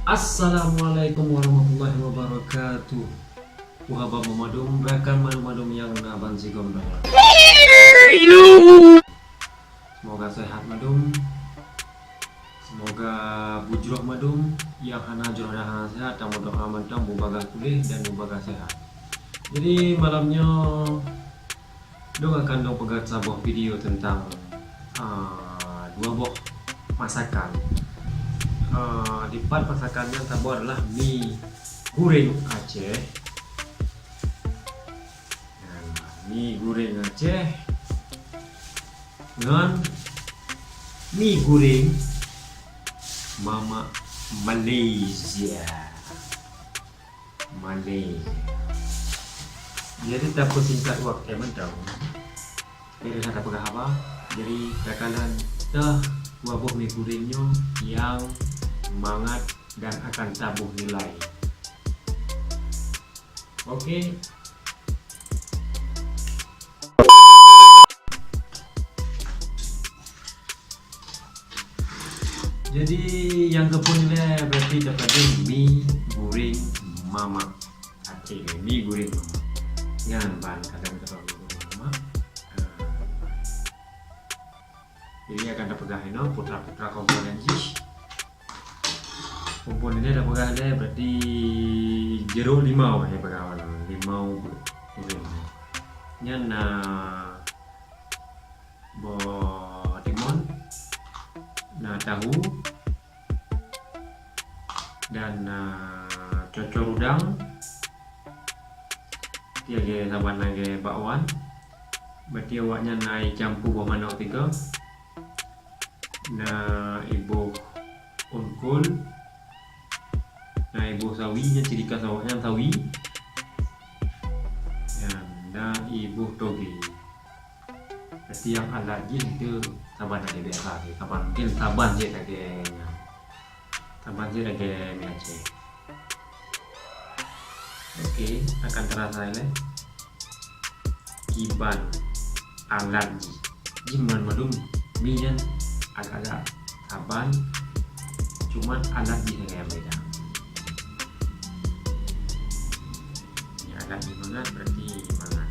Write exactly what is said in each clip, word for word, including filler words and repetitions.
Assalamualaikum warahmatullahi wabarakatuh. Haba banmandum rakan mandum-mandum nyang na ban sigom donya. Semoga sehat mandum. Semoga beujroh mandum. Nyang hana jroh dan hana sehat, tameudoa mantong beubagaih puléh dan beubagaih sehat. Jadi malam nyoe Dong akan dong peugah saboh video tentang, ah, dua boh masakan. Ah, dipat masakan nyan saboh adalah mi goreng Aceh. Nah, mi goreng Aceh ngon mi goreng mamak Malaysia. Malaysia. Jadi tapeusingkat watèe mantong. Jadi hana tapeugah haba. Jadi takalon teuh dua boh mi goreng nyoe nyang mangat dan akan taboh nilai. Oke. Jadi nyang keupeue lé berarti tapajoh mi goreng mamak. Oke, mi goreng mamak. Nyan ban kadang tapajoh mi goreng mamak. Ah. Jadi akan tapeugah inoe putra-putra komponen jih. Komponen nyan tapeugah lé berarti jeruk limau, ya, peugah awai. Limau goreng. Nyan na boh timun, na tahu, dan na cocor udang, lagèe saban lagèe bakwan. Berarti awaknyan na icampur boh manok tiga, na iboh ungkul, na iboh sawi, nyan ciri khas awaknyan sawi. Nyan, na iboh toge. Berarti nyang alat jih itu saban lagèe biasa, saban, mungkin saban cit lagèe nyan. Saban cit lagèe mi Aceh. Oke, akan terasa lé kiban alat jih. Jih mandum mi nyan agak-agak saban, cuman alat jih nyang beda. Ini alat jih mangat, berarti mangat.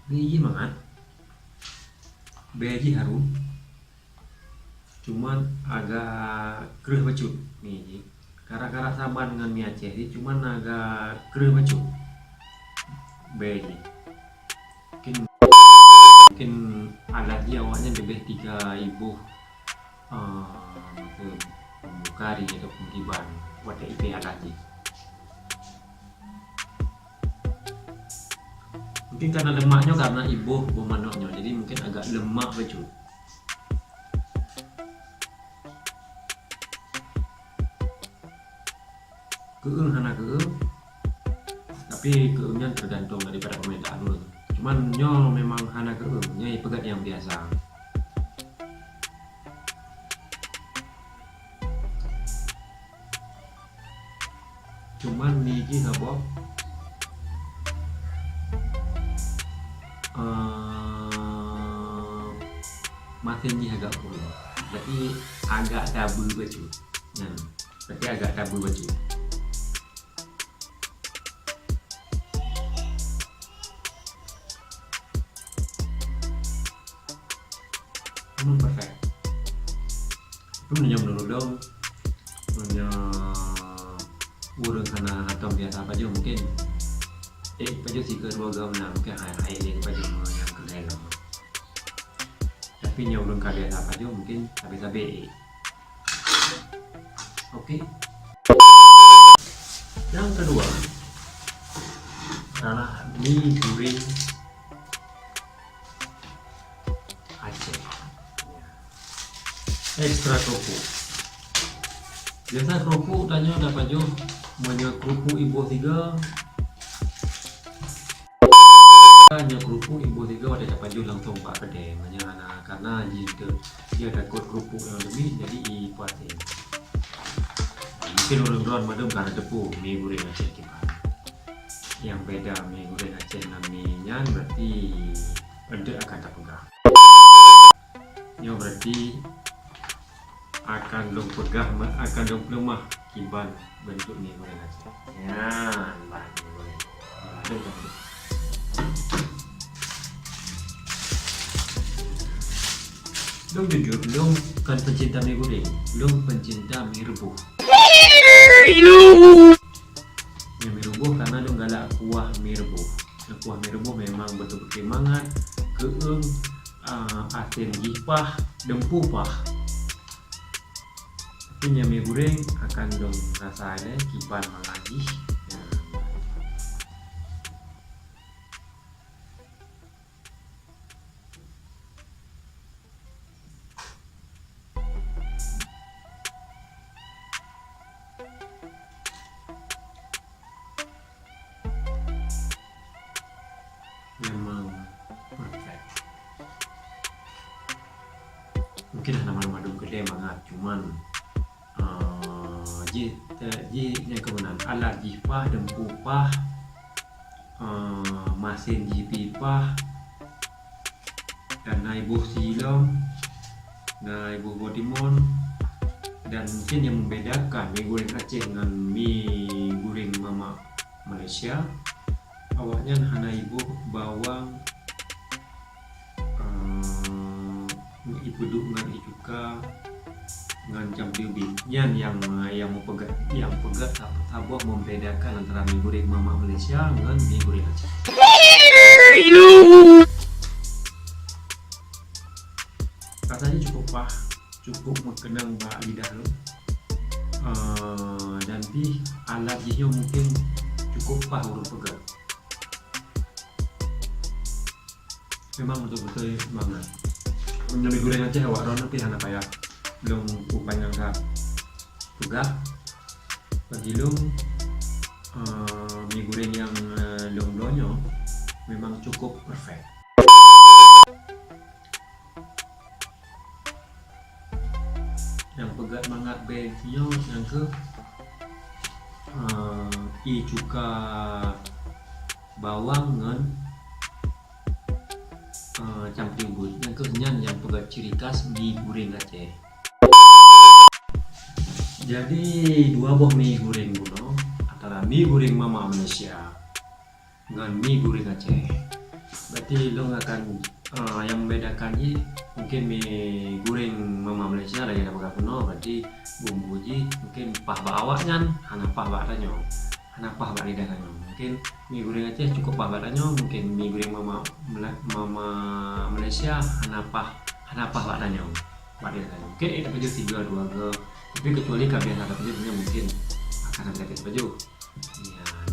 Ni jih mangat. Bèe jih hareuem. Cuman agak kreueh bacut ni jih. Karak-karak saban ngon mi Aceh jih, cuman agak kreueh bacut. Bèe jih. Mungkin, mungkin alat jih awaknyan leubeh tiga iboh, ah, masa bumbu kari ataupun kiban, watèe ipèh alat jih. Mungkin karena lemak nyoe, karena iboh boh manok nyoe, jadi mungkin agak lemak bacut. Keu'eueng hana keu'eueng, tapi keu'eueng nyan tergantung daripada permintaan ureueng. Cuman nyoe memang hana keu'eueng, nyoe peugah nyang biasa. Cuman mi jih saboh, eh, masin jih agak kureueng. Berarti agak tabeue bacut. Nah, berarti agak tabeue bacut. Memang perfect. Tapi meunyoe meunurot lôn, meunyoe ureueng hana, hana tom biasa pajoh, mungkin, eh, pajoh sikeue dua gam na, mungkin hai, hai lé pajoh nyang keuhai lom. Tapi nyoe ureueng ka biasa pajoh, mungkin sabe-sabe, eh. Oke. Yang kedua adalah mi goreng Aceh. Ekstra kerupuk. Biasa kerupuk tanyoe tapajoh, meunyoe kerupuk iboh tiga, nyoe kerupuk iboh tiga watèe tapajoh langsung bak keudè. Meunyoe hana, karena jih teu, jih takot kerupuk nyang leumbit, jadi ipaséh. Mungkin ureueng droen mandum ka na teupeu mi goreng Aceh kiban. Nyang beda mi gureng Aceh ngon mi nyan berarti eunteuk akan tapeugah. Nyoe berarti akan lôn peugah, akan lôn peuleumah kiban beuntuk mi gureng Aceh. Nyan, bah mi gureng. Nah, lôn peugah. Lôn jujur, lôn kon peucinta mi gureng, lôn peucinta mi reubôh. Nyan mi reubôh karena lôn galak kuah mi reubôh. Kuah mi reubôh memang beutôi-beutôi mangat, keueung, ah, aten jih paih, deumpu paih. Tapi nyan mi gureng akan lôn rasa lé kiban mangat jih. Nyan. Memang perfect. Mungkin hana mandum-mandum keudeh mangat, cuman, eh, jih, eh, jih nyang keunan, alat jih paih, deumpu paih, eh, masen jih pih paih, dan na iboh silom, na iboh boh timon, dan mungkin yang membedakan mi gureng Aceh ngon mi gureng mamak Malaysia, awaknyan hana iboh bawang, eh, ipeuduek ngon ié cuka, ngon cam teubiet. Nyan nyang, nyang meupeugah, nyang peugah sab-, saboh membedakan antara mi gureng mamak Malaysia ngon mi gureng Aceh. Rasanya cukup paih, cukup meukeunong bak lidah lôn. Ah, dan pih alat jih nyoe mungkin cukup paih ureuëng peugah. Memang beutôi-beutôi mangat. Meunyoe mi gureng Aceh awak droeneuh pih hana payah lôn peupanyang that peugah. Bagi lôn, eh, mi gureng nyang, eh, lôn bloe nyoe memang cukup perfect. Nyang peugah mangat bèe nyoe nyang keuh, eh, ié cuka bawang ngon, eh, cam teubiet. Nyang keuh nyan nyang peugah ciri khas mi gureng Aceh. Jadi, dua boh mi gureng bunoe, antara mi gureng mamak Malaysia ngon mi gureng Aceh. Berarti lôn akan, ah, nyang membedakan jih, mungkin mi gureng mamak Malaysia lagèe na peugah bunoe, berarti bumbu jih mungkin paih bak awaknyan, hana paih bak tanyoe, hana paih bak lidah tanyoe. Mungkin mi gureng Aceh cukup paih bak tanyoe, mungkin mi gureng mamak Mela-, mamak Malaysia hana paih, hana paih bak tanyoe, bak lidah tanyoe. Mungkin ék tapajoh sigoe dua goe, tapi kecuali ka biasa tapajoh, nyan mungkin akan hana tapajoh. Nyan.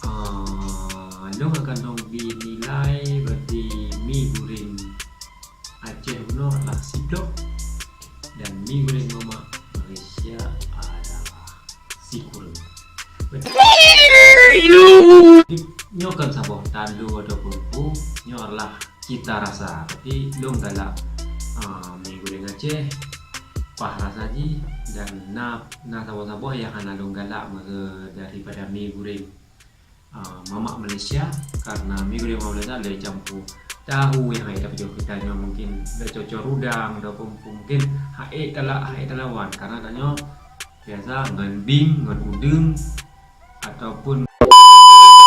Ah, lôn akan lôn bri nilai, berarti mi gureng Aceh bunoe adalah siplôh dan mi gureng mamak Malaysia adalah sikureueng. Nyoe kon saboh tandu ataupun peue, nyoe adalah cita rasa. Tapi lôn galak, ah, mi gureng Aceh, paih rasa jih, dan na, na saboh-saboh nyang hana lôn galak meunyoe daripada mi gureng, ah, mamak Malaysia, karena mi gureng mamak Malaysia lé campur tahu nyang hana tapajoh. Kita nyoe mungkin lé cocok rudang ataupun mungkin hana ék tala-, hana ék talawan, karena tanyoe biasa ngon bing, ngon udeueng, ataupun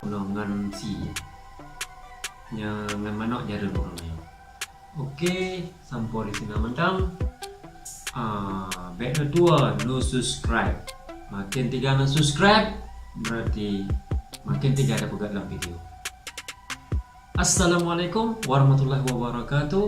ngon si. Nyan ngon manok jareueng ureueng nyoe. Oke, sampoe di sinan mantong. Ah, bèk neutuwo neusubscribe. Makin teuga neusubscribe, berarti makin teuga tapeugah lam video. Assalamualaikum warahmatullahi wabarakatuh.